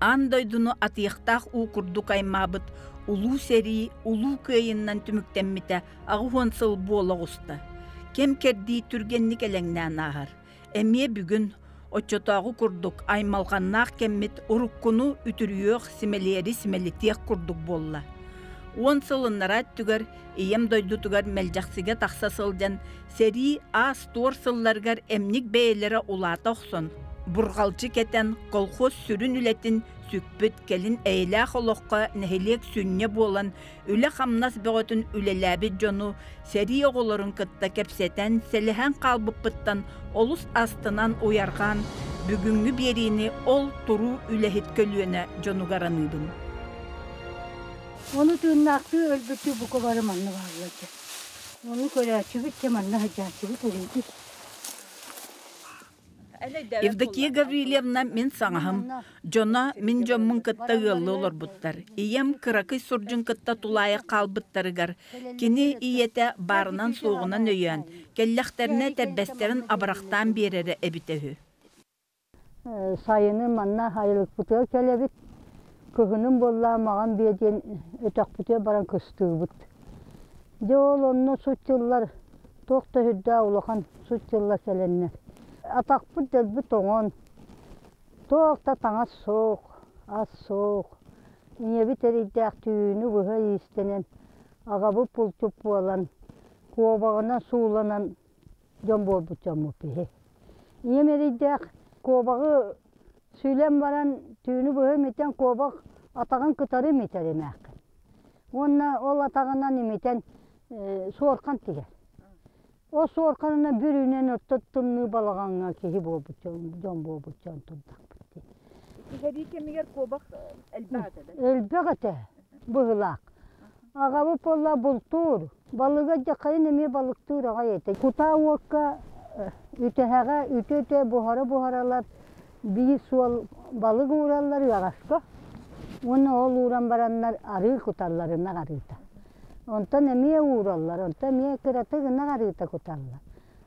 Аан дойдуну атыйахтаах уу курдук аймаабыт Улуу сэрии Улуу Кыайыннан түмүктэммитэ 80 сыл буола оҕуста. Кэм-кэрдии түргэнник элэҥнээн ааһар. Эмиэ бүгүн, оччотооҕу курдук, аймалҕаннаах кэммит уруккуну үтүрүйүөх, симэлийэри симэлитиэх курдук буолла. Уон сыл ыннараа өттүгэр ийэм дойдутугар Мэлдьэхсигэ тахса сылдьан, сэрии аас-туор сылларыгар эмньик бэйэлэрэ улаата охсон, бурҕалдьы кэтэн, колхоз сүрүн үлэтин сүкпүт, кэлин эйэлээх олоххо нэһилиэк сүнньэ буолан, үлэ-хамнас бөҕөтүн үлэлээбит дьону сэрии оҕолорун кытта кэпсэтэн, сэлэһэн хаалбыппыттан олус астынан уйарҕаан, бүгүҥҥү биэриини ол туруу үлэһит көлүөнэ дьонугар аныыбын. Ону тыыннаахтыы өлбүттүү бука бары манна бааллар дьэ. Ону көрөөччүбүт дьэ манна сылдьааччыбыт өрүүтүн. Евдокия Гаврильевна мин саҥаһым, дьоно мин дьоммун кытта ыаллыы олорбуттар. Ийэм кыракый сурдьун кытта тулаайах хаалбыттарыгар, кини ийэтэ баарынан-суоҕунан өйөөн, кэллэхтэринэ этэрбэстэрин абырахтаан биэрэрэ эбитэ үһү. Сайынын манна айылыкпытыгар кэлэбит, кыһынын буоллаҕа маҕан биэ диэн өтөхпүтүгэр баран кыстыыбыт. Дьэ ол онно суччуллар туох да сүрдээх улахан суччуллар кэлэннэр атахпыт дэлби тоҥон, туох да таҥас суох, ас суох, ийэбит эрэйдээх түүнү быһа иистэнэн, аҕабыт булчут буолан, куобаҕынан сууланан дьон буолбут дьоммут биһи. Ийэм эрэйдээх куобаҕы сүлэн баран түүнү быһа имитэн куобах атаҕын кытары имитэр эмээххин. Уонна ол атаҕынан имитэн суорхан тигэр. Ол суорханынан бүрүнэн орто тымныы балаҕаҥҥа киһи буолбут дьон буолбут дьон турдахпыт дии. Сэрии кэмигэр куобах элбэх этэ да? Элбэх этэ быһыылаах. Аҕабыт буолла бултуур, балыга дьахайын эмиэ балыктыыр аҕай этэ. Кутаа уокка үтэһэҕэ үтэ-үтэ буһара-буһаралар биир суол балык уураллар ыаҕаска уонна ол ууран бараннар арыы куталлар ынах арыыта. Онтон эмиэ уураллар, онтон эмиэ кыратык ынах арыыта куталлар.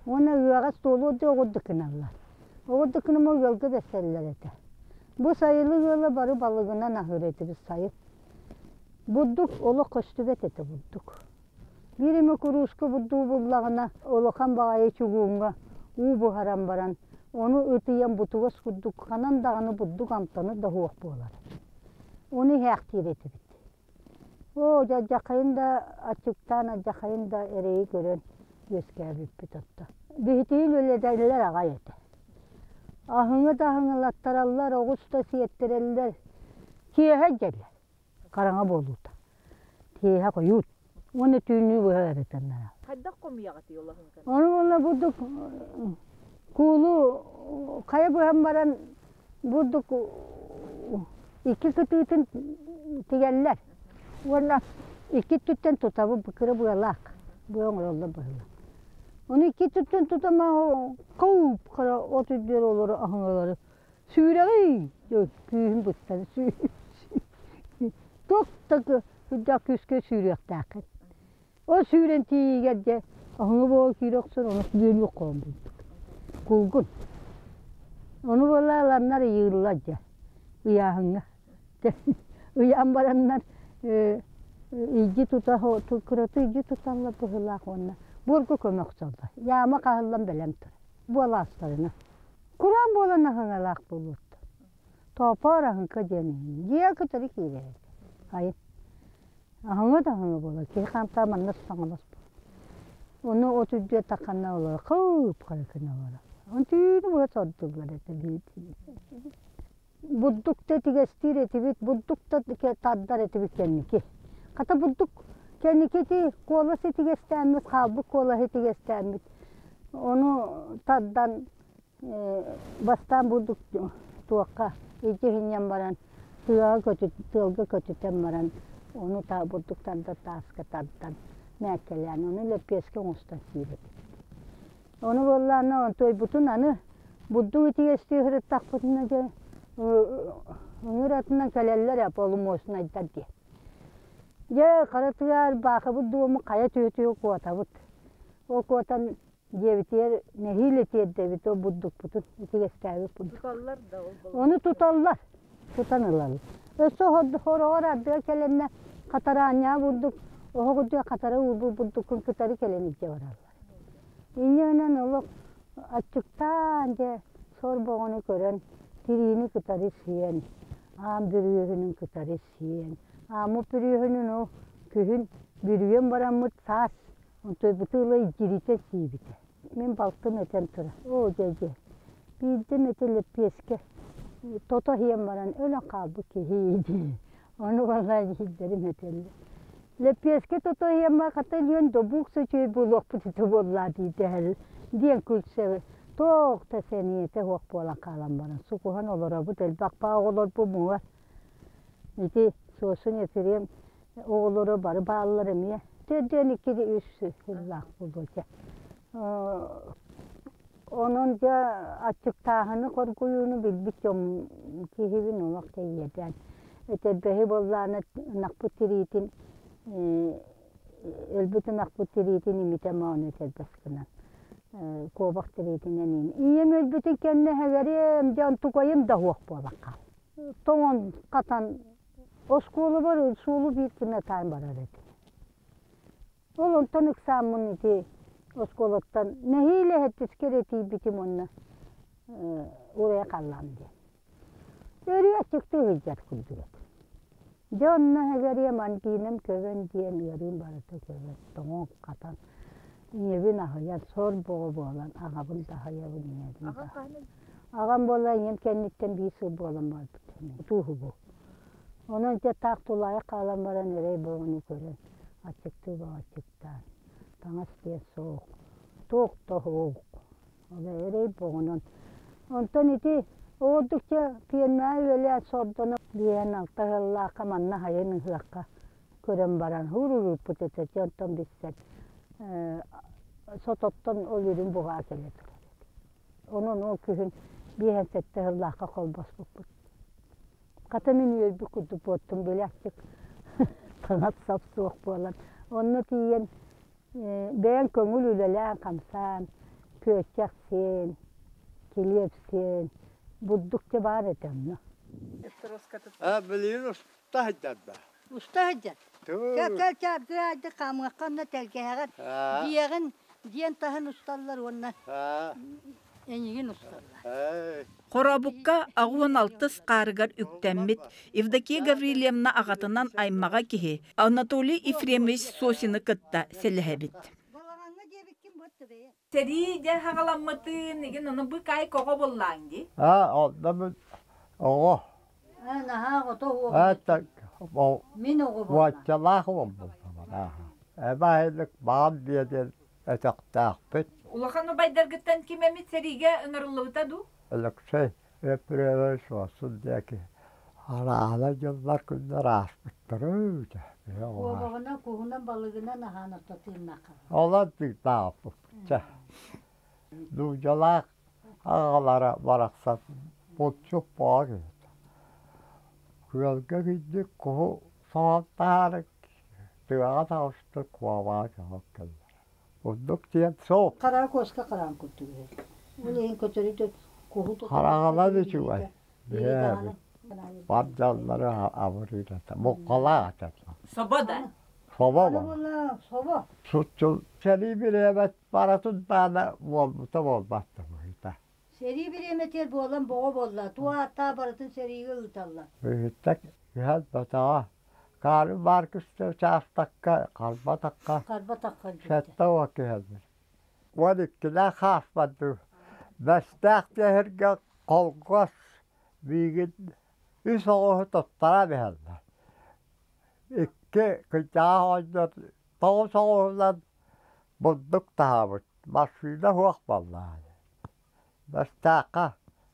Уонна ыаҕас туолуор да оҕурдук гыналлар. Оҕурдук гыныма ыалга бэссэллэр этэ. Бу сайылык ыала бары балыгынан аһыыр этибит сайын. Бурдук олох көстүбэт этэ бурдук. Биир эмэ курууска бурдугу буллаҕына улахан баҕайы чугууҥҥа уу буһаран баран, ону ытыйан бутугас курдук ханан даҕаны бурдук амтана да суох буолар. Ону иһээхтиир этибит. Оо, дьадьахайын да аччыктаан, алдьахайын да эрэйи көрөн үөскээбиппит отто. Биһитиин үлэлэтэллэр аҕай этэ. Аһыҥы да аһыҥалаттараллар, оҕус да сиэттэрэллэр. Киэһэ дьэллэр. Хараҥа буолуута. Киэһэ хойуут. Уонна түүннүү быһа ыарытаннара. Хайдах хомуйаҕытый ол аһыҥканы? Ону уонна бурдук куулу хайа быһан баран бурдук икки кытыытын тигэллэр уонна икки өттүттэн тутабыт кыра быалаах быа оҥороллор быһыылаах. Ону икки өттүттэн тутан кууп хара от үрдүгэр олоро аһыҥалары сүүрэҕий күүһүн быстар туох да үрдээх күүскэ сүүрүөхтээххин. Ол сүүрэн тиийигэр дьэ аһыҥа буола киирэ охсор ону бүөлүү хоһон булбут. Кулгун. Ону буолла ыланнар ыйыыллар дьэ ыйааһыҥҥа. Ыйаан бараннар илдьи тута кыраты илдьи туталлар быһыылаах уонна буорга көмө охсоллор. Яма хаһыллан бэлэм турар. Буолаастарына. Кураан буолан аһыҥалаах буолуоттар. Тоопоор аһыҥка диэн иһин. Дьиэ кытары киирэр этэ. Айын. Аһыҥа да аһыҥа буолар. Киһи хаамтаа манна саҥалас буолар. Ону от үрдүө тахханна олоро хып-хара гына олоро. Он түүнү быһа сордуллар этэ биир. Бурдук да тигэстиир этибит, бурдук да тардар этибит кэнники. Хата бурдук кэнники ити куолас итигэстээммит, хаалбыт куолаһы итигэстээммит. Ону тардан бастаан бурдук туохха ити иһинньэн баран тыаҕа көтүт тыалга көтүтэн баран ону бурдук тардар тааска тардан мээккэлээн ону лэппиэскэ оҥостон сиир этибит. Ону буоллаҕына онтуойбутун аны бурдук итигэстии сырыттахпытына дьэ ыҥыр атынан кэлэллэр ээ полумуоснайдар диэн. Дьэ хара тыа ырбаахыбыт дуому хайа түһэ-түһэ куотабыт. Ол куотан Диэбитигэр нэһиилэ тиэрдэбит ол бурдукпутун, итигэстээбит бурдук. Туталлар да ол Ону туталлар. Тутан ылаллар. Өссө хороҕор ардыгар кэлэннэ хатараанньаҕа бурдук, оһох үрдүгэр хатара уурбут бурдуккун кытары кэлэн илдьэ бараллар. Инньэ гынан олох аччыктаан дьэ сор боҕону көрөн, тириини кытары сиэн, аан бүрүөһүнүн кытары сиэн, ааммыт бүрүөһүнүн ол күһүн бүрүйэн бараммыт саас онтуйбуту ыла илдьиритэ сиибитэ. Мин балтым этэн турар, оо дьэ дьэ, биирдэ эмэтэ лэппиэскэ тото иһэн баран өлөн хаалбыт киһи дии. Ону балай иһирдэрим этэллэр. Лэппиэскэ тото иһэн баран хата өлүөн добук үчүгэй буолуохпут ити буоллаа диитэһэр диэн күлсэбит. Туох да сэниэтэ суох буолан хаалан баран сукуһан олоробут элбэх баа оҕолорбут муҥар. Ити Суосун Ефрем оҕолоро бары бааллар эмиэ. Төрдүөн иккири үс сыллаах буолуо Онон дьэ аччыктааһыны, хоргуйууну билбит дьон киһибин олох тэйиэтээн. Этэрбэһи буоллаҕына ынахпыт тириитин өлбүт ынахпыт тириитин имитэ моон этэрбэс гынан куобах тириитинэн ийэм өлбүтүн кэннэ эһэгэриэм дьэ онтукайым да суох буолан хаалла. Тоҥон хатан оскуолабар суолу биир гына таайан барар этим. Ол онтон ыксааммын ити оскуолаттан нэһиилэ иһэттискэ эрэ тиийбитим уонна урайа халлаам диэн. Өрүү аччыктыы сылдьар курдук этим. Дьэ онно эгэриэм ангинам көбөн диэн ыарыым барыта көбөн, тоҥон-хатан, ийэбин аһыйан, сор бөҕө буолан аҕабын да аһыйабын, ийэбин да. Аҕам буолла ийэм кэнниттэн биир сыл буолан барбыт. Тууһубу. Онон дьэ таах тулаайах хаалан баран эрэй бөҕөнү көрөн, аччыктыы бөҕө аччыктаан, таҥас диэн суох, туох да суох. Ол эрэй бөҕөнөн. Онтон ити оҕордукча пиэрмэҕэ үлэлээн сордоно биэһэн алта ыаллаахха манна хайын ыһыахха көрөн баран һуурурууппут этэ. Дьэ онтон билсэн сототтон ол үрүҥ буҕаа кэлэ турар этэ. Онон ол күһүн биэһэн сэттэ сыллаахха холбоспуппут. Хата мин үөрбүт курдук буоттум, били аччык таҥас-сап суох буолан. Онно тиийэн бэйэҥ көҥүл үлэлээн-хамсаан, күөччэх сиэн, килиэп сиэн, бурдук дьэ баар этэ онно. А билигин уста сылдьар да? Уста сылдьар. Кэл чаардыы хаамыахха онно тэлгэһэҕэр дьиэҕин дьиэн таһын усталлар уонна эйигин усталлар. Хорообукка 86 хаарыгар үктэммит Евдокия Гаврильевна аҕатынан аймаҕа киһи Анатолий Ефремович Сосины кытта сэлэһэбит. Сэрии дьэ хаҕаламмытын игин ону быкай коҕо буллааҥ дии. А, онно оҕо. Наһаа оҕото Это Мин оҕо Уоччалаах буолбут. Эбээһилик баал биэдэн өтөхтөөхпүт. Улахан убайдаргыттан ким эмит сэриигэ ыҥырыллыбыта дуу? Өлөксөй Өпүрүөбүс Суосун диэки араана дьыллар күннэр ааспыттара үүтэ. Куобаҕынан, куһунан, балыгынан аһаан орто тыыннаахха. Олор тыыннаахпыт. Нуучалаах аҕалара барахсан булчут буола киһитэ. Күөлгэ киирдик куһу соһон тыаҕа таҕыста куобаҕа көһөн кэллэ. Оннук диэн суох. Хара куоска хараан курдук үһү. Ол иһин көтөрү куһу Хараҕалар үчүгэй. Бэйэбит бар дьаллары абырыырата. Муҥхалаах этэ. Собо да? Собо буолла. Собо. Суччул сэрии бириэмэт барытын даана буолбута буолбатта быһыыта. Сэрии бириэмэтигэр буолан боҕо буолла. Туо ааттаа барытын сэриигэ ыыталлар. Быһыыта күһэл батаҕа Каары баар күстэ учаастакка Харбатахха Харбатахха 70 киһэллэр. 12-лээх хаспат дуу. Бэстээх түһэргэ колхоз биигин үс оҕуһу туттара биһэллэр. Икки кыйдаах оҕонньор тоҕус оҕуһунан бурдук таһаабыт. Массыына суох буоллаҕа. Бастаахха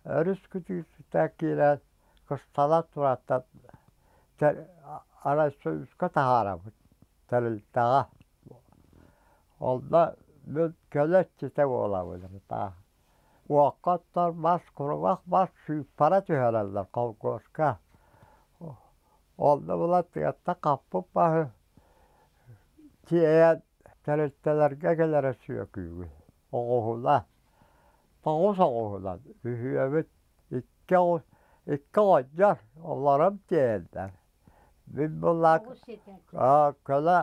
өрүс күтүүтүттэн киирэн кыстала тураттан арай сүүскэ таһаарабыт тэрилтэҕэ. Онно мин көлө иччитэ буолабын таах. Уокка оттор мас, курумах мас сыыппара түһэрэллэр холкуоска. Онно була тыаттан хаппыт маһы тиэйэн тэрилтэлэргэ кэлэрэ сүөкүүгүн. Оҕуһула, тоҕус оҕуһунан үһүөбүт, икки оҕус. Икки оҕонньор олорон тиэйэллэр. Мин буллаах көлө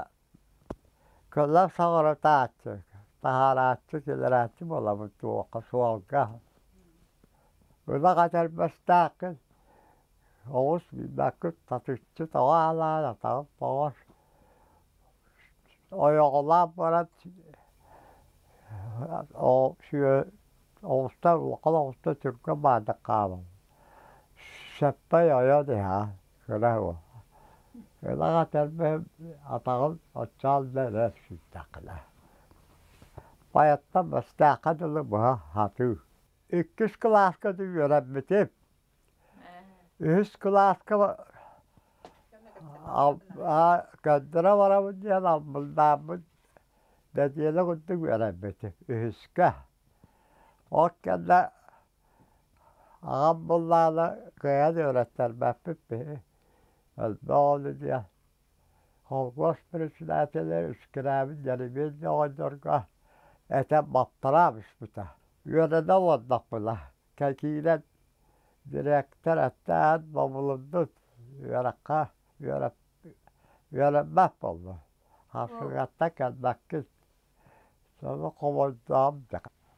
көлө саҕырытааччы, таһаарааччы, киллэрээччи буолабын туохха суолга. Ынах этэрбэстээххин, оҕус билбэккин татыччы тоҕо аалаан атаҕын тоҕор. Ойоҕолоон баран оҕустар улахан оҕустар түргэн баардык хаалан Сэппэй ойон иһэ кыра уол. Ынах этэрбэһим атаҕын оччоон да эрэ сүүрдэххинэ. Байаттан Бастаахха дылы быһа сатыы. Иккис кылааска үөрэммитим. Үһүс кылааска көрдөрө барабын диэн албыннаабыт нэдиэлэ курдук үөрэммитим үһүскэ. Ол кэннэ аҕам буллаҕына кыайан үөрэттэрбэппит биһи. Элбэх оҕону диэн холкуос председателэ үскэрээбит Дьэримиэн оҕонньорго этэн баптараан испитэ. Үөрэнэ олордохпуна кэкиирэн дириэктэр эттээн бобулуннун үөрэххэ үөрэммэт буоллум. Харсыгаттан кэлбэккин. Сону хомойдоом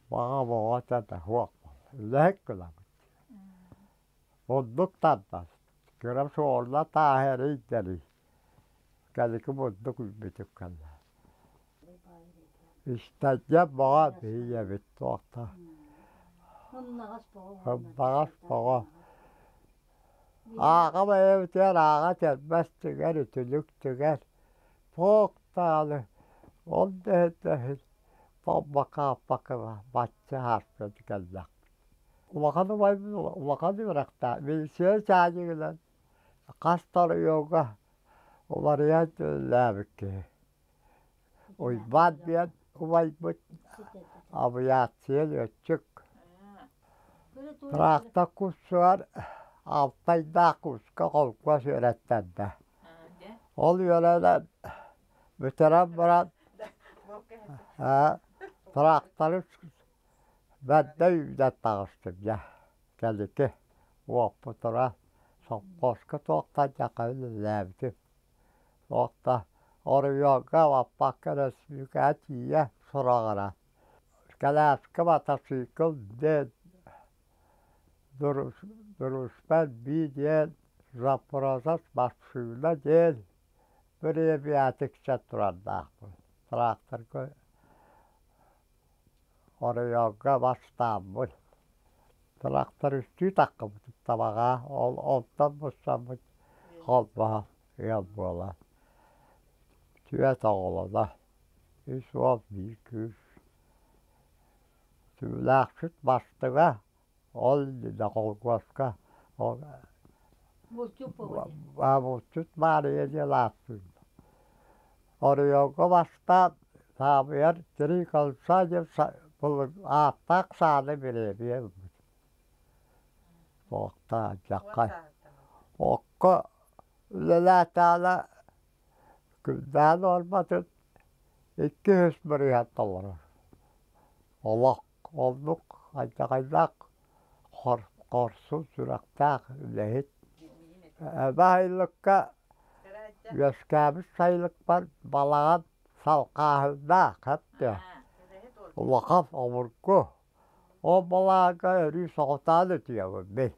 баҕа боҕо да суох үлэһит гынабыт. Муннук тардар. Кыра суолла тааһы эрийдэрий. Кэлики муннук үүммүтүм кэллэ. Истэргэ баҕа биһиэбит туохта. Ымнаҕас боҕо. Ааҕа бэйэбитигэр ааҕа тэлбэс түгэр, үтүлүк түгэр. Туох даҕаны ол да иһин топпокка-аппакка бачча ааспыт кэллэхпит. Улахан убайбыт улахан үөрэхтээх, милиция чаанньыгынан хас да оройуоҥҥа уларыйан үлэлээбит киһи. Уйбаан диэн убайбыт авиация лүөччүк. Трактор курсугар Алтайдаах курска холкуос үөрэттэрдэ. Ол үөрэнэн бүтэрэн баран тракторы бэрдэ үүнэн таҕыстым дьэ кэлики уоппутура сопхуоска туохтан дьаха үлэлээбитим. Туохта оройуоҥҥа баппакка өрөспүүбүлүкэҕэ тиийэ сураҕыра. Кэлээскэ матасыыкыл диэн Дружба Би диэн Запросов массыына диэн бириэмийэтикчэ турардаахпын. Тракторга оройуоҥҥа бастааммын. Трактористыы таххыбытым табаҕа, ол онтон мустаммыт холбоһо ыал буолан. Түөрт оҕолоно, үс уол, биир кыыс. Түүлээхсит бастыҥа, ол иннинэ холкуоска ол булчут Маарыйа диэн ааттыыллар. Оройуоҥҥа бастаан саамыйар Три кольца диэн ааттаах сааны бириэмийэ ылбыт. Туохтаах дьаххай. Окко үлэлээтэҕинэ күннээн олорботун икки-үс бырыһыан толорор. Олох оннук алдьархайдаах хорсун сүрэхтээх үлэһит. Эбэ сайылыкка үөскээбит сайылыкпар балаҕан салхааһыннаах эттэ. Улахан обургу. Ол балаҕаҥҥа өрүү соҕотоон утуйабын мин.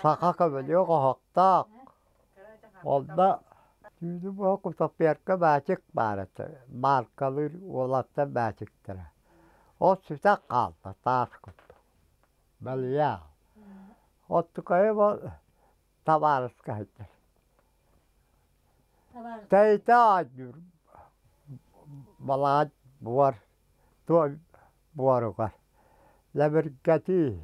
Саха көмүлүөк оһохтоох. Онно түүнү быһа кутопперка баачык баар этэ, мааркалыыр уолаттар баачыктара. Ол сүтэн хаалла таас курдук. Бэлиэ. Оттукайы ол табаарыска сылдьар. Тэйитэ оонньуур балаҕан буор туой буоругар. Лэбиргэтии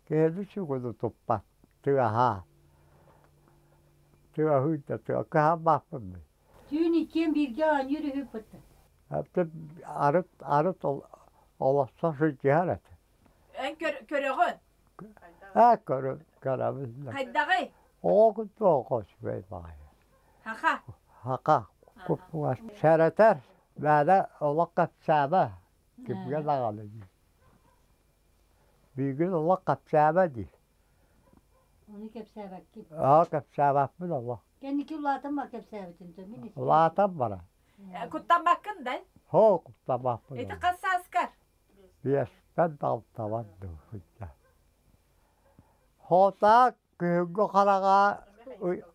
Киһини сүгүнү туппат, тыаһаа. Тыаһыы да тыа кыһаммаппын мин. Түүн иккиэн бииргэ оонньуур үһүппүт. Арыт арыт олохсо сылдьыһар этэ. Эн көрөҕүн? Ээ көрө көрөбүн. Хайдаҕый? Оҕо курдук оҕо үчүгэй баҕайы. Хаха? Хака. Куппугас сэрэтэр, мээнэ олох кэпсээмэ, кимҥэ даҕаны дии. Бииргин олох кэпсээбэ дии. Ону кэпсээбэккин. Аа кэпсээбэппин олох. Кэнники улаатан бар кэпсээбитин то мин истибитим. Улаатан баран. Куттаммаккын да? Һоо куттаммаппын. Ити хас сааскар? Биэспэн алтабан дуу сылдьар. Хотаа күһүҥҥү хараҥа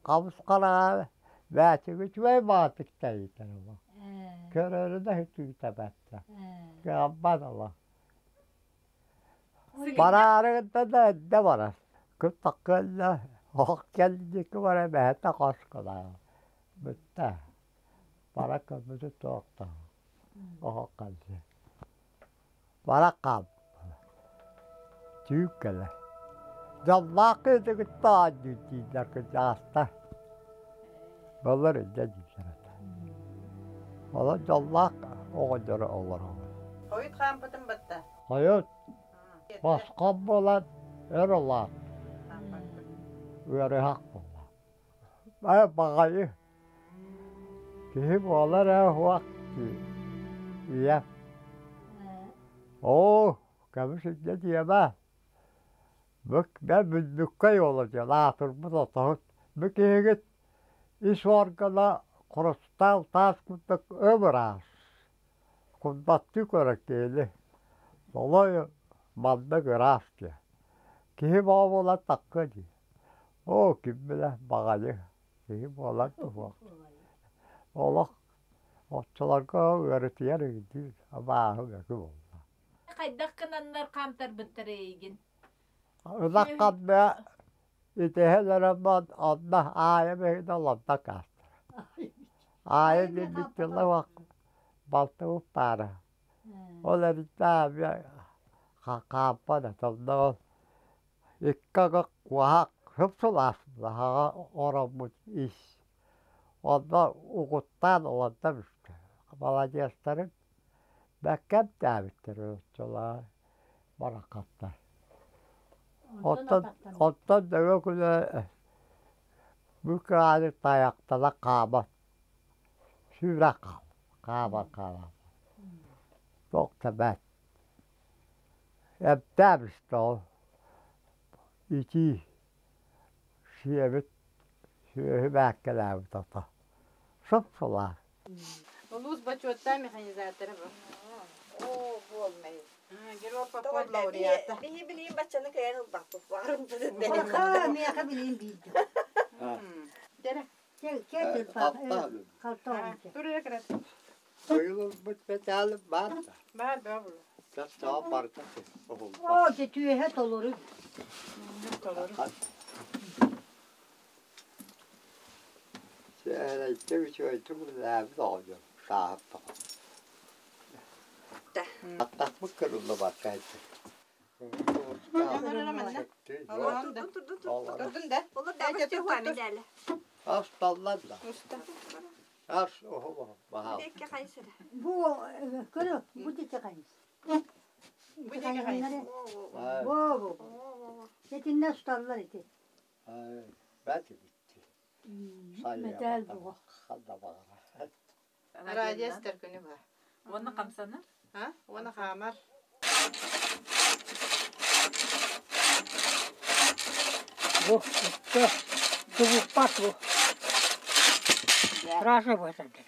хабыс хараҥа бээчиги үчүгэй баҕатык тэйитэр олох. Көрөрү да үтүүтэбэттэр. Кыаммат олох. Бараарыгыта да эрдэ барар. Күн таккыалла оһох кэлдики бара бэһэтэ хос гынаа. Бүттэ. Бара көрбүтү туохта. Оһох кэлли. Бара хаалбыт. Түүк кэлэр. Дьоллоох киһити кытта оонньуу дииллэр кырдьаҕастар. Былыр илдьэ дииллэр этэ. Онон дьоллоох оҕонньору олоробут. Хойут хаампытым батта. Хойут босхо буолан өр улаат. Ыарыһах буолла. Ээ баҕайы киһи буолар ээ уһуох дии ийэм. Оо, көмүс инньэ диэмэ. Бүк бэл бүлбүккэй уола диэн аатырбыт отоһут. Бу киһигит ис уоргана хрусталь таас курдук ып-ыраас. Курдаттыы көрөр киһини. Солой маннык ыраас диэн. Киһи бөҕө буолан таххыа дии. Оо, ким билэр баҕайы киһи буолар суох. Олох оччолорго ыарытыйар өйдүүр абааһы мөкү буолла. Хайдах гынаннар хаамтарбыттар эйигин? Ынах ханна итэһэн эрэн онно аайа бэһинэ олордо каастара. Аайа диэбит тыла балтыбыт баара. Ол эритээ хаампат этэ онно ол икки ага куоһаах сып-сылаас хаҕа ороммут ис. Онно угуттаан олордо бүстэ. Маладьыастарым бэккэ эмтээбиттэр оччолоо бараххаттар. Оттон оттон нөҥүө күнэ бу кырааны тайахтана хаамар. Сүүрэ хаамар хаамар. Туох да бэрт. Эмтээбит ол итии сиэбит сүөһү бээккэлээбит ото. Сып-сылаас. Улуус бочуоттаах механизатора бу. Оо, буолмай. Герой Попов лауреата. Биһи билиим баччаны кыайан ылбаппыт. Миэхэ миэхэ билиим биирдэ. Дэрэ. Туруя кырат. Быйыл ылбыт бэтээлим баар да. Баар баа булу. Чассаҕа барыта Оо, дьэ түөһэ толору. Толору. Сээрэйдэ үчүгэйдик үлэлээбит оҕонньор сааһым тоҕо. Аттахпыт кырыллыбакка этэ. Турдун да. Ас таллан да. Ас оһо баһаал. Бу көрө, бу дите хайыс. Бу диэки хайыс. Бу бу. Этиннэ усталлар ити. Бәт битти. Мэтээл буга. Ханна баҕара. Радиостар күнү бар. Уонна хамсанар? А? Уонна хаамар. Бу тубуппат бу. Страшно бытырдыр.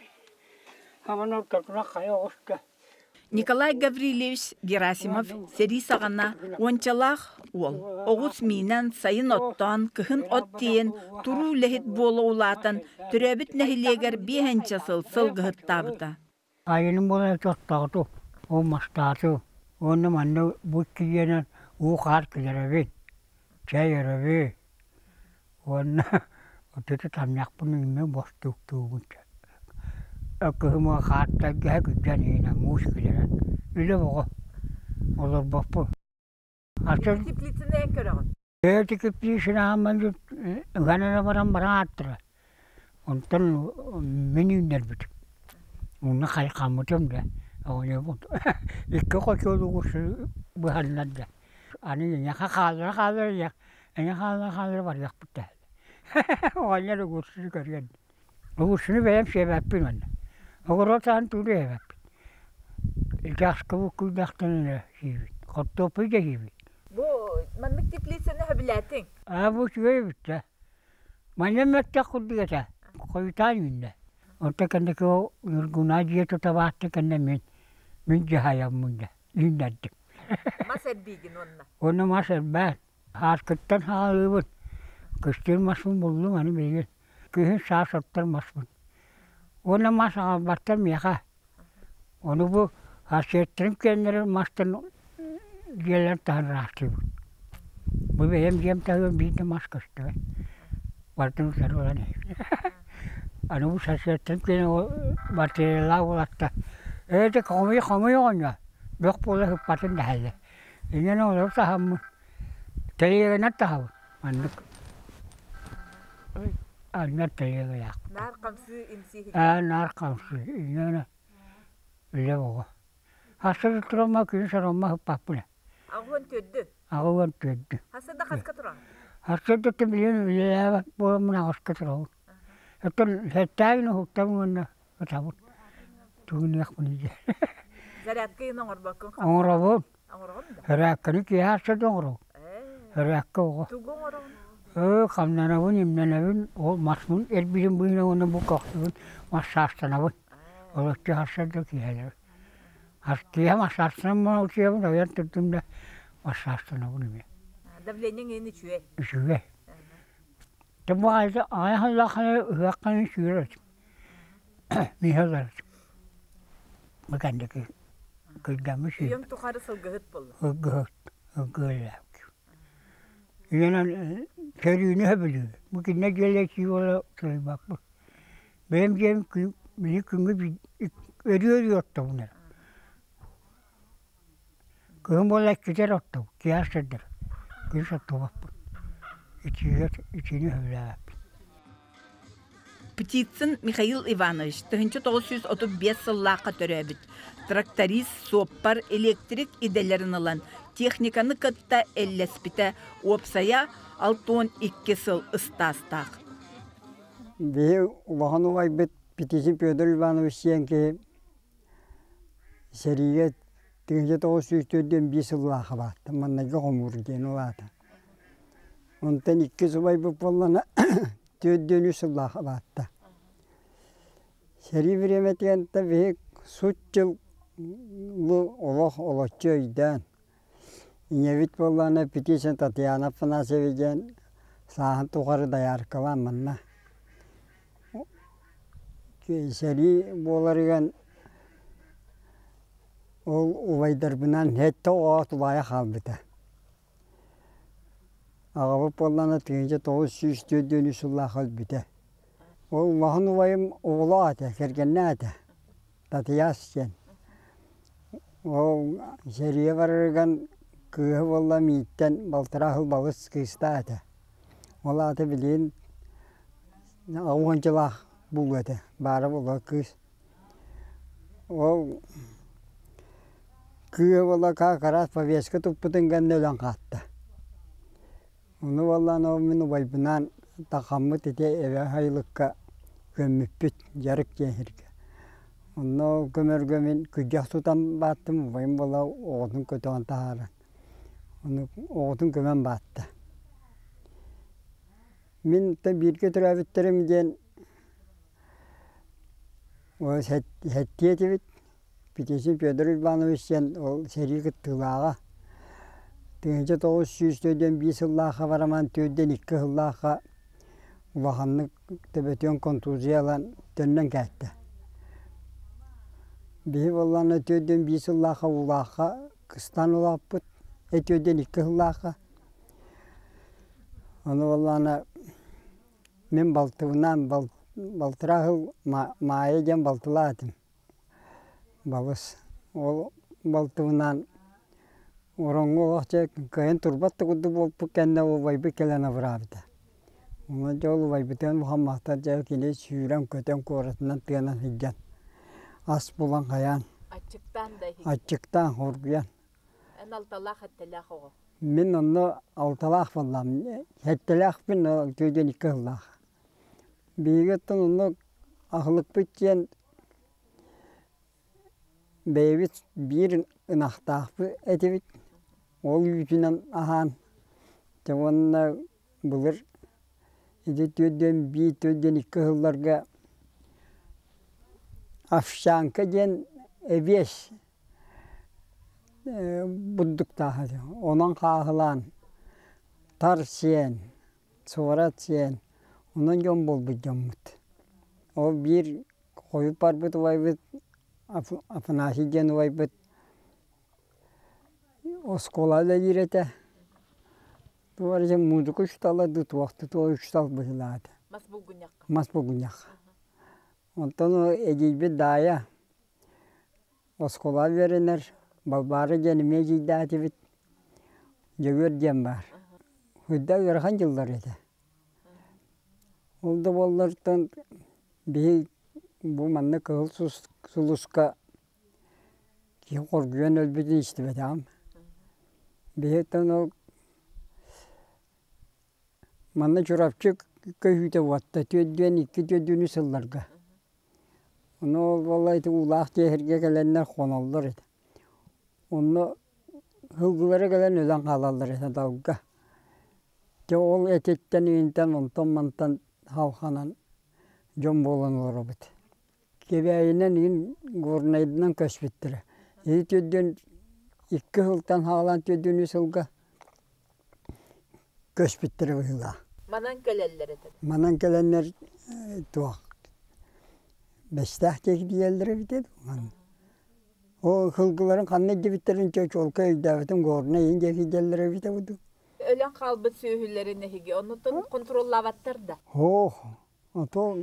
Аман ортотуна хайа оҕуста. Николай Гаврильевич Герасимов сэрии саҕана уончалаах уол оҕус миинэн сайын оттоон, кыһын от тиэйэн туруу үлэһит буола улаатан, төрөөбүт нэһилиэгэр биэһэнчэ сыл сылгыһыттаабыта. Айыным буолан оттооту, ол мастаату, уонна манна бу кириэнэн уу хаар килэрэбин, чэй өрөбү, уонна отуту тамньахпын үүммүн бостууктуубун Кыһымы хаартарга күрдьэн иһинэн муус килэрэ. Үлэ боҕо. Олорбоппун. Атын Теплицаны эн көрөҕүн? Бэйэтэ теплицаны ыган эрэ баран баран ааттара. Онтон мин үүннэрбитим. Онно хайхаммытым да оҕонньорбут икки хочуолугу быһаннар да аны эйиэхэ хааллара хааллара эйиэхэ хааллара хааллара барыахпыт да оҕонньор огурсуну көрүөн огурсуну бэйэм сиэбэппин уонна оҕуруот аһын тууну сиэбэппин ити аска буккуйдахтарына сиибин хортуоппуй да сиибин Бу Маннык теплицаны сөбүлээтиҥ? Аа, бу үчүгэй эбит да. Манна мөттөх курдук этэ. Хойутаан үүннэ. Онто кэнники ол Ньургунаа дьиэ тута баатта кэннэ мин мин дьаһайаммын да үүннэрдим. Мас эрбиигин уонна? Уонна мас эрбээн. Ааскыттан хаалыыбын. Кыстыыр маспын буллум аны билигин. Күһүн саас оттор маспын. Уонна мас аҕалбаттар миэхэ. Ону бу сиэттэрим киэннэрин мастан дьиэлэрин таһан ыраастыыбын. Бу бэйэм дьиэм таһыгар биир да мас көстүбэт. Барытын утары ылан иһэбин. Аны бу сарсыардаттан киэнэ батареялаах уолаттар ээ дьэ хомуй хомуй оҕонньор бөх буола сыппатын дэһэллэр. Инньэ олору таһаммын тэлиэгэнэн таһабын маннык аннар тэлиэгэлээхпин. Наар хамсыы имсии Аа наар хамсыы инньэ үлэ оҕо. Хасса турамма күнүс ороммо сыппаппын ээ. Аҕыһын төрдү. Аҕыһын төрдү. Хасса да хаска тураҕын? Хасса да билигин үлэлээбэт буоламмын аҕыска турабын. Оттон сэттээбин уһуктабын уонна ытабын. Тугунуохпун дии. Зарядка иһин оҥорбоккун? Оҥоробун. Оҥороҕун да? Зарядканы киэһэ хасса да оҥоробун. Зарядка оҕо. Тугу оҥороҕун? Ээ, хамнанабын, имнэнэбин, ол маспын эрбиирин быыһынан уонна бу көхсүбүн массаастанабын. Олоччу хасса да киэһэлэр. Киэһэ массаастанан утуйабын, ойон турдум да массаастанабын эмиэ. Давлениеҥ иһин үчүгэй? Үчүгэй. Дьэ бу аҕыйах сыллааххына ыһыаххына сүүрэр этим. Миэхэ ылар этим. Бу кэнники кырдьаммыт сүүрбэ. Үйэҥ тухары сылгыһыт буолла. Сылгыһыт, сылгыһыт Ийэнэн сөрүүнү сөбүлүүбүн. Бу кинилэр дьиэлэр буола суруйбаппын. Бэйэм дьиэм били күҥҥэ өрүү-өрүү оттобун эрэ. Кыһын буолла иккитэ эрэ оттобун, киэһэ сырдыр. Күнүс оттубаппын. Итиигэ итиини сөбүлээбэппин. Птицын Михаил Иванович 1935 сыллаахха төрөөбүт. Тракторист, суоппар, электрик идэлэрин ылан, техниканы кытта эллэспитэ, уопсайа 62 сыл ыстаастаах. Биһи улахан убайбыт Птицын Петр Иванович диэн киһи сэриигэ 1945 сыллаахха бааттым, маннайга хомуур диэн улаата. Онтон иккис убайбыт буоллаҕына түөрт үс сыллаах улаатта. Сэрии бириэмэтигэр да биһи сут дьыл олох олоччу өйдөөн, ийэбит буоллаҕына Петисин Татьяна Афанасьева диэн сааһын тухары дояркалаан манна сэрии буоларыгар ол убайдарбынаан сэттэ оҕо тулаайах хаалбыта. Аҕабыт буоллаҕына 1944 сыллаах өлбүтэ. Ол улахан убайым оҕолоох этэ, кэргэннээх этэ, Татыйаас диэн. Ол сэриигэ барарыгар кыыһа буолла мииттэн балтараа сыл балыс кыыстаах этэ. Ол аата билигин 80-лаах буолуо этэ, баара буолуо кыыс. Ол кыыһа буолла араас повестка туппутун кэннэ өлөн хаалта. Ону буоллаҕына ол мин убайбынаан тахаммыт ити эбэ сайылыкка көммүппүт дьарык диэн сиргэ. Онно көмөргө мин күрдьэх тутан бааттым, убайым буола оҕотун көтөҕөн таһааран. Ону оҕотун көмөн баатта. Мин бииргэ төрөөбүттэрим диэн Ол сэттиэ этибит. Петисин Федор Иванович диэн ол сэрии кыттыылааҕа. 1941 сыллаахха барамаан 42 сыллаахха улаханнык төбөтүөн контузия ылан төннөн кээттэ. Биһи буоллаҕына 41 сыллаахха Уулаахха кыстаан улааппыт. 42 сыллаахха. Ону буоллаҕына Мин балтыбынаан балтараа сыл Маайа диэн балтылаах этим. Балыс. Ол балтыбынаан ороҥҥо олох дьэ кыайан турбат да курдук буолбут кэннэ убайбыт кэлэн абыраабыта. Онон дьэ ол убайбытыгар махтал дьэ кини сүүрэн-көтөн куоратынан тыанан сылдьан ас булан хайаан Аччыктаан да иһигин. Аччыктаан хоргуйан. Эн алталаах эттэлээх оҕо. Мин онно алталаах буоллаҕым, сэттэлээхпин, 42 сыллаах. Биһиги оттон онно аһылыкпыт диэн бэйэбит биир ынахтаахпыт этибит, ол үүтүнэн аһаан. Дьэ уонна былыр ити 41, 42 сылларга овсянка диэн эбиэс бурдуктаах этэ. Онон хааһылаан тар сиэн, суорат сиэн, онон дьон буолбут дьоммут. Ол биир хойут барбыт убайбыт Афанасий диэн убайбыт оскуола үлэлиир этэ. Туох эрэ музыка учуутала дуу, туох да туох учуутал быһыылаах этэ. Мас булгунньахха. Мас булгунньахха. Онтон эдьиийбит Даайа оскуола үөрэнэр, Балбаара диэн эмиэ эдьиийдээтибит. Дьөгүөр диэн баар. Хүйдэ ыарахан дьыллар этэ. Ол да буоллартан биһи бу манна Кыһыл Сулуска киһи хоргуйан өлбүтүн истибэтэҕим. Биһиттэн ол манна Чурапчы көһүүтэ уотта 42 түөрдүүнү сылларга. Ону ол буолла ити уулаах дьиэһиргэ кэлэннэр хоноллор этэ. Онно сылгылара кэлэн өлөн хаалаллар этэ далга. Дьэ ол этиттэн иинтэн онтон-мантан халханан дьон буолан олоробут. Кэбээйинэн иин Горнайынан көспүттэрэ. Ити түрдүн икки сылтан хаалан түрдүнү сылга көспүттэрэ быһыылаах. Манан кэлэллэр этэ. Манан кэлэннэр туох Бэстээх диэки тиийэллэр эбитэ дуу. Ол сылгыларын ханна илдьибиттэрин чуолкай өйдөөбөтүм, Горнай иһин диэки илдьэллэр эбитэ дуу. Өлөн хаалбыт сүөһүлэрин эһиги оннуттан контроллаабаттар да? Һоох, ото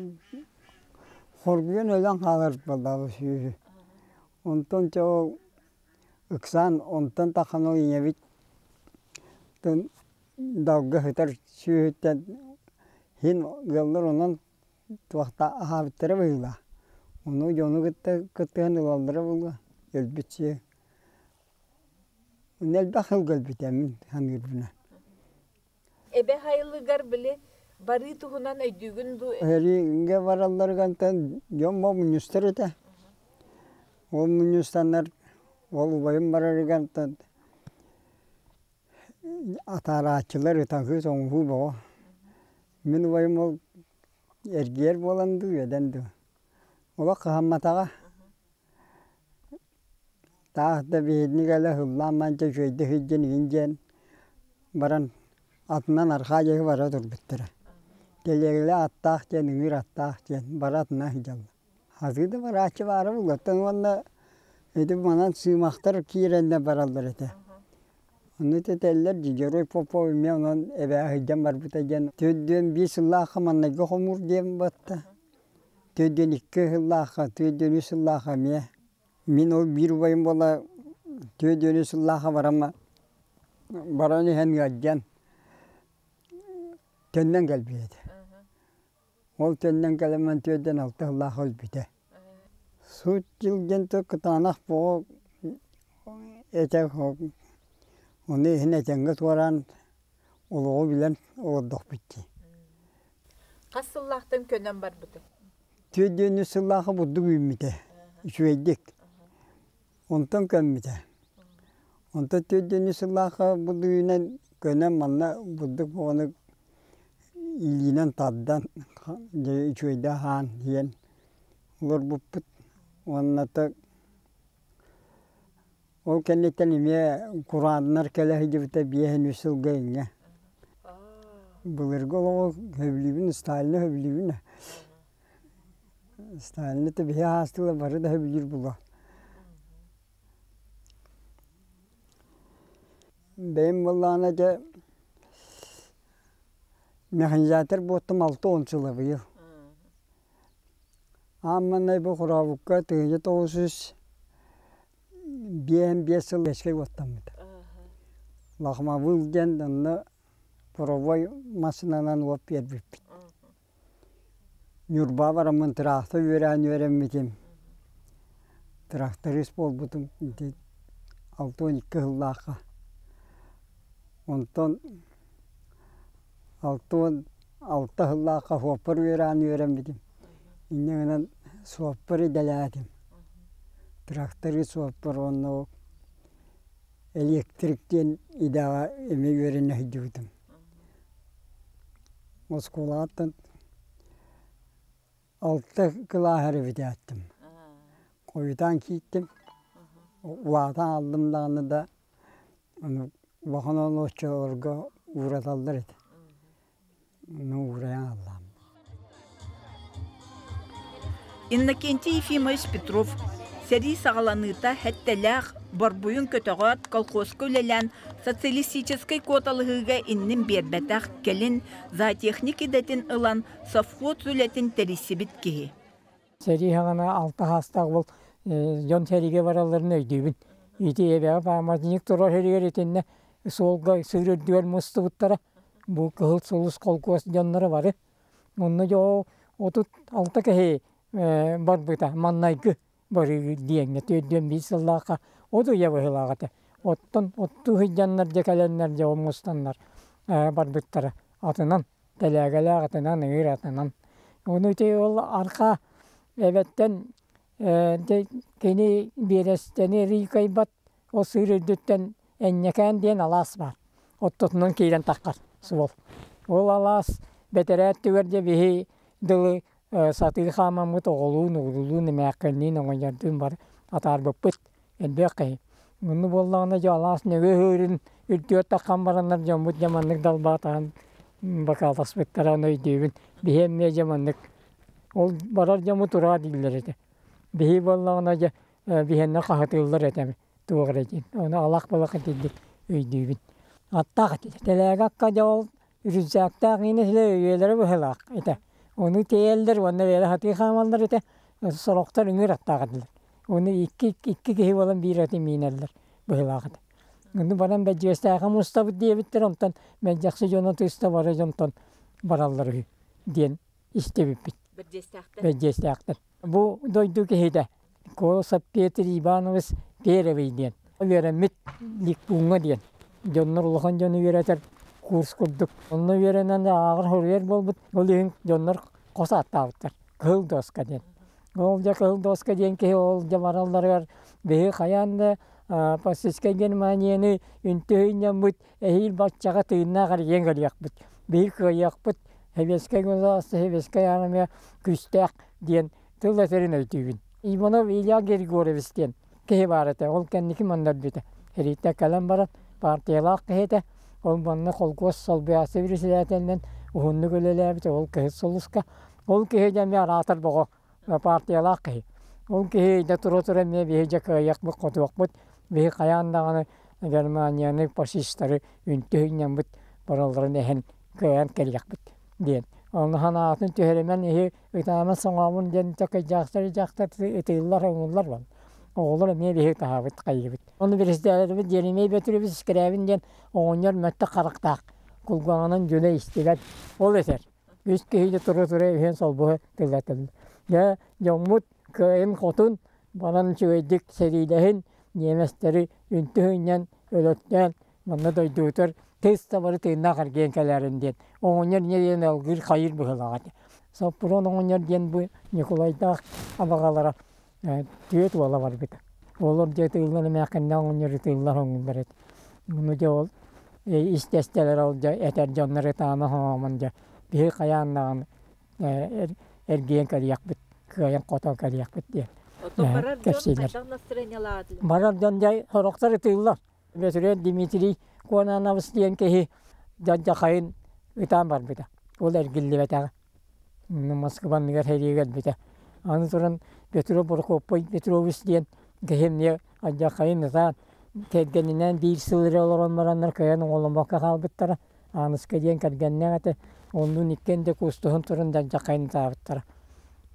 хоргуйан өлөн хаалар буоллаҕа сүөһү. Онтон чэ ол ыксаан онтон таххан ол ийэбит далга сытар сүөһүттэн иһин ыаллар онон туохта аһаабыттара быһыылаах. Ону дьону кытта кыттыһан ылаллара буолуо, өлбүт сүөһү. Элбэх сылга өлбүтэ мин саныырбынан. Эбэ хайылыгар били барыы туһунан өйдүүгүн дуу? Эриингэ баралларыгантан дьон мунньустар этэ. Ол мунньустаннар ол убайым барарыгантан атаарааччылар ытаһыы соҥуһуу бөҕө. Мин убайым ол эргийэр буолан дуу, үөдэн дуу. Олох кыһамматаҕа. Таах да биһигини кэлэ һыллаан манча үчүгэйдик сылдьан игин диэн баран атынан арҕаа диэки бара турбуттара. Тэлиэгэлэ аттаах диэн ыҥыыр аттаах диэн бары атынан сылдьаллар. Хатыы да барааччы баара булгаттан уонна ити манан сыымахтар киирэннэр бараллар этэ. Ону этэллэр Дьоруой Попов эмиэ онон эбээ сылдьан барбыта диэн төрдүөн биир сыллаахха маннайгы хомуур диэн батта. 42 сыллаахха, 43 сыллаахха эмиэ. Мин ол биир убайым буола 43 сыллаахха баран баран иһэн ыалдьан төннөн кэлбит этэ. Ол төннөн кэлэн 46 сыллаах өлбүтэ. Сут дьыл диэн кытаанах буо этэ ону иһин этэҥҥэ туораан олоҕу билэн олордохпут дии. Хас сыллаахтан көнөн барбытый? 43 сыллаахха бурдук үүммүтэ. Үчүгэйдик. Онтон көммүтэ. Онтон 43 сыллаахха бурдук үүнэн көнөн манна бурдук оҕону илиинэн тардан дьэ үчүгэйдик аһаан иһэн олорбуппут. Уонна Ол кэнниттэн эмиэ курааннар кэлэ сылдьыбыта 53 сылга иҥҥэ. Былыргы олоҕу сөбүлүүбүн, Сталины сөбүлүүбүн. Сталины да биһи аастылар бары да сөбүлүүр буолуо. Бэйэм буоллаҕына дьэ механизатор буоттум 60 сыла быйыл. Аан маҥнай бу Хорообукка 1955 сыл эскэй уоттаммыта. Лахмабыл диэн онно паровой массыынанан уот биэрбиппит. Ньурба бараммын трактор үөрээн үөрэммитим. Тракторист буолбутум ити 62 сыллаахха. Онтон 66 сыллаахха суоппар үөрээн үөрэммитим. Инньэ гынан суоппар идэлээтим. Тракторы суоппар уонна ол электрик диэн идэҕэ эмиэ үөрэнэ сылдьыбытым. Оскуолаҕыттан алта кылааһы эрэ бүтээттим. Хойутаан киирдим. Улаатан ааллым даҕаны да, ону улахан олоччолорго уураталлар этэ. Ону уурайан ааллаам. Иннокентий Ефимович Петров сэрии саҕаланыыта сэттэлээх борбуйун көтөҕөөт колхозка үлэлээн социалистическай куоталаһыыга иннин биэрбэтэх, кэлин зоотехник идэтин ылан совхоз үлэтин тэрийсибит киһи. Сэрии саҕана алта саастаах уол дьон сэриигэ баралларын өйдүүбүн. Ити эбэҕэ пааматынньык турар сиригэр итиннэ суолга сыыр үрдүгэр мустубуттара. Бу Кыһыл Сулус холкуос дьонноро бары. Онно дьэ ол 36 киһи барбыта маннайгы барыы диэҥҥэ 41 сыллаахха от ыйа быһыылаах этэ. Оттон оттуу сылдьаннар дьэ кэлэннэр дьэ мустаннар барбыттара. Атынан, тэлээгэлээх атынан, ыыр атынан. Ону ити ол арҕаа эбэттэн кини биэрэстэни рыйкайбат ол сыыр үрдүттэн Энньэкээн диэн алаас баар. Оттотунан киирэн таххар суол. Ол алаас бэтэрээ өттүгэр дьэ биһи дылы сатыы хаамаммыт оҕолуун, уруулуун, эмээххинниин, оҕонньордуун бары атаарбыппыт элбэх киһи. Онно буоллаҕына дьэ алаас нөҥүө ыһыырын үрдүгэр таххан бараннар дьоммут дьэ маннык далбаатаан бакааласпыттара ону өйдүүбүн. Биһи эмиэ дьэ маннык ол барар дьоммут ураа дииллэр этэ. Биһи буоллаҕына дьэ биһиэннэ хаһытыыллар этэ туох эрэ диэн. Ону алах-балах итинник өйдүүбүн. Аттаах этилэр. Тэлээгэ акка дьэ ол рюкзактаах иинэ силэ өйүөлэрэ быһыылаах этэ. Ону тиэйэллэр уонна бэйэлэрэ сатыы хаамаллар этэ. Сорохтор ыҥыыр аттаах этилэр. Ону икки икки киһи буолан биир аты миинэллэр быһыылаах этэ. Ону баран Бэдьиэстээххэ мустабыт диэбиттэр, онтон Мэлдьэхси дьоно тыста бары дьонтон бараллар үһү диэн истибиппит. Бэрдьиэстээхтэр. Бэрдьиэстээхтэр. Бу дойду киһитэ Колосов Петр Иванович Первый диэн үөрэммит Ликпуҥҥа диэн дьоннор улахан дьону үөрэтэр курс курдук. Онно үөрэнэн ааҕар хоруйар буолбут. Ол иһин дьоннор хос ааттаабыттар. Кыһыл доска диэн. Ол дьэ Кыһыл доска диэн киһи ол дьэ баралларыгар биһи хайаан да фашистскай Германияны үнтү өйнөммүт эһиил баччаҕа тыыннаах эрийэн кэлиэхпит. Биһи кыайыахпыт, Советскай государство, Советскай армия күүстээх диэн тыл этэрин өйдүүбүн. Иванов Илья Григорьевич диэн киһи баар этэ. Ол кэнники манна өлбүтэ. Эрииттэн кэлэн баран партиялаах киһи этэ. Ол манна холкуос солбуйааччы председателинэн уһуннук үлэлээбитэ. Ол кыһыл сулуска. Ол киһи дьэ эмиэ араатар боҕо партиялаах киһи. Ол киһи дьэ тура-тура эмиэ биһи дьэ кыайыахпыт-хотуохпут, биһи хайаан даҕаны Германияны, фашистары үнтү ыйнаммыт баралларын эһэн кыайан кэлиэхпит диэн. Онно санаатын түһэримэн иһи ытааман-соҥоомун диэн такайдьаахтар дьахтар ытыыллар, оҥуллар буолла. Оҕолор эмиэ биһи ытаһабыт, хайыыбыт. Ону бириистээлэрбит Еремей Петрович Скрябин диэн оҕонньор мөттөх харахтаах, кулгааҕынан дьүлэ истибэт. Ол этэр. Үс киһини тура-тура үһүөн солбуһа тыллатыллар. Дьэ, дьоммут кыайын-хотун баран үчүгэйдик сэриилэһин, ньиэмэстэри үнтү сынньан өлөртөөн, манна дойдубутугар тыс да бары тыыннаах эргийэн кэлээрин диэн оҕонньор инньэ диэн алгыыр хайыыр быһыылаах этэ. Соппуруон оҕонньор диэн бу Ньукулайдаах абаҕалара түөрт уола барбыта. Олор дьэ ытыыллар эмээххиннээх оҕонньор ытыыллар оҥуллар этэ. Ону дьэ ол истэстэлэр ол дьэ этэр дьоннор ытаама хоҥоомун дьэ биһи хайаан даҕаны эргийэн кэлиэхпит, кыайан-хотон кэлиэхпит диэн Оттон барар дьон кэпсииллэр. хайдах настроениелаатылар? Барар дьон дьэ сорохтор ытыыллар. Бөтүрүөн Дмитрий Куонанабыс диэн киһи дьадьахайын ытаан барбыта. Ол эргиллибэтэҕэ. Москва анныгар сэриигэ өлбүтэ. Аны туран Петро Прокопий Петрович диэн киһи эмиэ алдьархайын ытаан, кэргэнинээн биир сыл эрэ олорон бараннар кыайан оҕоломмокко хаалбыттара. Ааныска диэн кэргэннээх этэ. Оннун иккиэн да куустуһан туран алдьархайын ытаабыттара.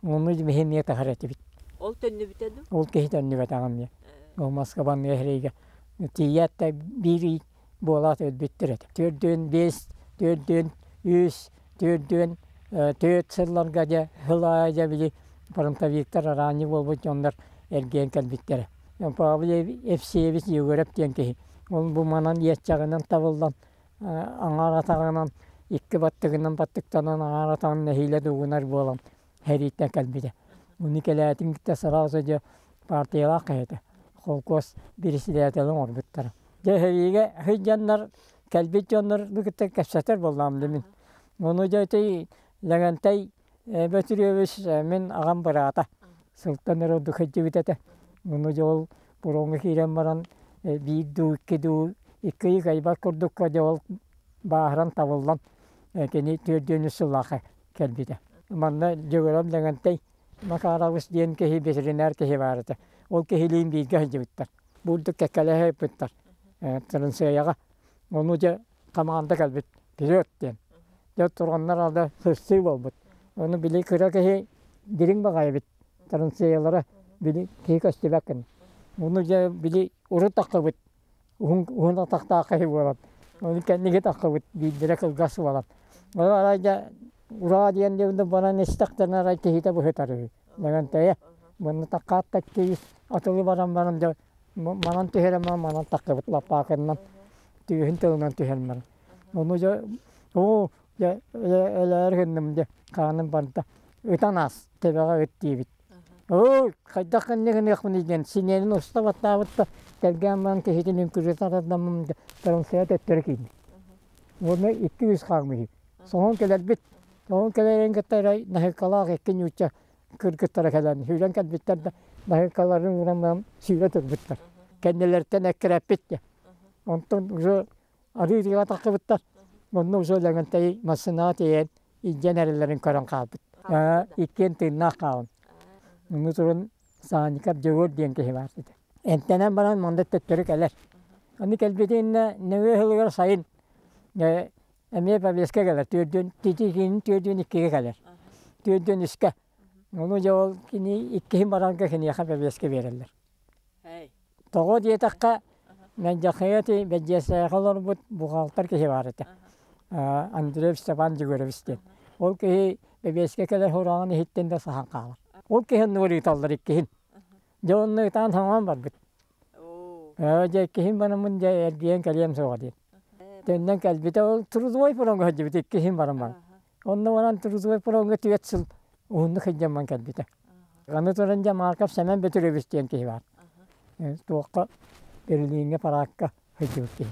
Ону биһи эмиэ таһар этибит. Ол төннүбүтэ дуу? Ол киһи төннүбэтэҕэ эмиэ. Ол Москва анныгар сэриигэ тиийээт да биир ый буолаат өлбүттэр этэ. 45, 43, 44 сылларга дьэ сыл аайы дьэ били фронтовиктар араанньы буолбут дьоннор эргийэн кэлбиттэрэ. Павел Евсеевич Егоров диэн киһи. Ол бу манан иэччэҕинэн табыллан аҥаар атаҕынан икки баттыгынан баттыктанан аҥаар атаҕын нэһиилэ дугунар буолан сэрииттэн кэлбитэ. Уну кэлээтин кытта сразу дьэ партиялаах киһи этэ. Холкуос председателин оҥорбуттара. Дьэ сэриигэ сылдьаннар кэлбит дьоннор кытта кэпсэтэр буоллаҕым да мин. Ону дьэ ити Лэгэнтэй Бөтүрүөбүс мин аҕам быраата. Сылтан эрэ ордук сылдьыбыт этэ. Ону дьэ ол пуроҥҥа киирэн баран биир дуу, икки дуу, икки ый кыайбат курдукка дьэ ол бааһыран табыллан кини түөрдүөн үс сыллаахха кэлбитэ. Манна Дьөгүөрэм Лэгэнтэй Макарович диэн киһи ветеринар киһи баар этэ. Ол киһилиин бииргэ сылдьыбыттар. Бурдук кэккэлэһэ ыппыттар. Тырынсыайаҕа. Ону дьэ хамаанда кэлбит. Вперед диэн. Дьэ тураннар ада сырсыы буолбут. Ону били кыра киһи дириҥ баҕайы эбит. Тырынсыайалара били киһи көстүбэт гына. Ону дьэ били урут таххыбыт. Уһун уһун атахтаах киһи буолан. Ону кэнники таххыбыт. Биирдэрэ кылгас буолан. Ону арай дьэ Ураа диэн диэбитин баран истэхтэринэ арай киһитэ быһытар үһү. Лэгэнтэйэ. Мунна таккаат да киис атылы баран баран дьэ манан түһэрэн баран манан таххыбыт лаппаакыннан түөһүн тылынан түһэн баран. Ону дьэ оо дьэ өлөөр гынным дьэ хааным барда. Ытан аас төбөҕө ыт диэбит. Оо хайдах гынны гыныахпыный диэн синиэнин уста баттаабыт да тэлгээн баран киһитин үҥкүрүтэ тардан тарамсыйа төттөрү киирбит. Уонна икки-үс хаамыы. Соһон кэлэрбит. Соһон кэлэрин кытта эрэ наһыыккалаах икки нуучча кыргыттара кэлэн сүүрэн кэлбиттэр да наһыыккаларын ууран баран сүүрэ турбуттар. Кэннилэриттэн эккирэппит диye. Онтон уже арыы тыаҕа тахсыбыттар. Онно уже Лэгэнтэй массыынаҕа тиэйэн илдьэн эрэллэрин көрөн хаалбыт. Иккиэн тыыннаах хаалан. Ону туран Сааникап Дьөгүөр диэн киһи баар этэ. Эмтэнэн баран манна төттөрү кэлэр. Аны кэлбитиннэ нөҥүө сылыгар сайын эмиэ повестка кэлэр. Түөрдүөн титиикин түөрдүөн иккигэ кэлэр. Түөрдүөн үскэ. Ону дьэ ол кини иккиһин барарга киниэхэ повестка биэрэллэр. Тоҕо диэтэххэ, Мэлдьэхигэ ити Бэдьиэсээхэ олорбут бухгалтер киһи баар этэ. Андреев Степан Егорович диэн. Ол киһи бэбиэскэ кэлэр сураҕын иһиттэн да саһан хаалар. Ол киһи оннугар ыыталлар иккиһин. Дьэ онно ытаан соҥоон барбыт. Ээ дьэ иккиһин бараммын дьэ эргийэн кэлиэм суоҕа диэн. Төннөн кэлбитэ ол трудовой фроҥҥа сылдьыбыт иккиһин баран баран. Онно баран трудовой фроҥҥа түөрт сыл уһуннук сылдьаммын кэлбитэ. Аны туран дьэ Марков Сэмэн Бөтүрүөбүс диэн киһи баар. Туохха Берлиҥҥэ параакка сылдьыбыт киһи.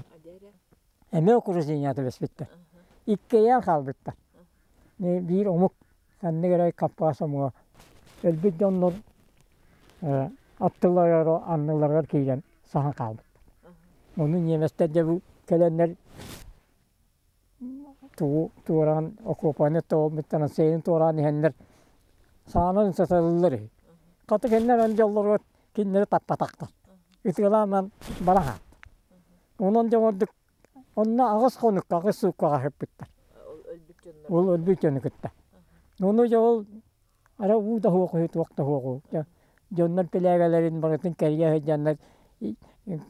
Эмиэ окружение түбэспиттэр. Иккиэйэн хаалбыттар. Биир омук ханнык эрэ Кавказ омуга өлбүт дьоннор аттыларыгар анныларыгар киирэн саһан хаалбыттар. Ону немецтэр дьэ бу кэлэннэр тугу туораан окуопаны тоҕолбуттарын сиэйин туораан иһэннэр саанан сыталлар үһү. Хата кинилэр эн дьоллоругар кинилэри таппатахтар. Ытыалаан бара хаалта. Онон дьэ ордук онно аҕыс хонукка, аҕыс сууккаҕа сыппыттар. Ол өлбүт дьону кытта. Ону дьэ ол ара уу да суох үһү, туох да суох үһү. Дьоннор тэлээгэлэрин барытын кэрийэ сылдьаннар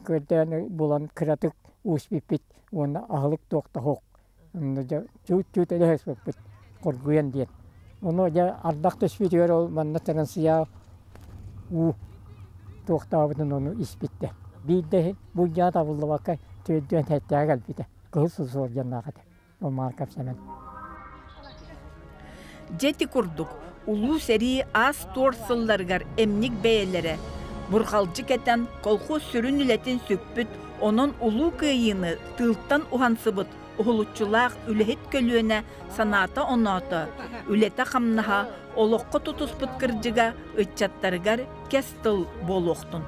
көрдөөн булан кыратык ууспиппит уонна аһылык туох да суох. Онно дьэ чуут-чуут өлө сыспыппыт хоргуйан диэн. Ону дьэ ардах түспүтүгэр ол манна тырансыйа уу туохтаабытын ону испиттэр. Биирдэ булдьаа табыллыбакка түөрдүөн сэттэҕэ кэлбитэ. Кыһыл сусуордьаннаах этэ. Ол Марков Сэмэн. Дьэ ити курдук, Улуу сэрии аас-туор сылларыгар эмньик бэйэлэрэ бурҕалдьы кэтэн колхоз сүрүн үлэтин сүкпүт, онон Улуу Кыайыыны тыылтан уһансыбыт уһулуччулаах үлэһит көлүөнэ санаата-оноото, үлэтэ-хамнаһа, олоххо тутуспут кырдьыга ыччаттарыгар кэс тыл буолуохтун.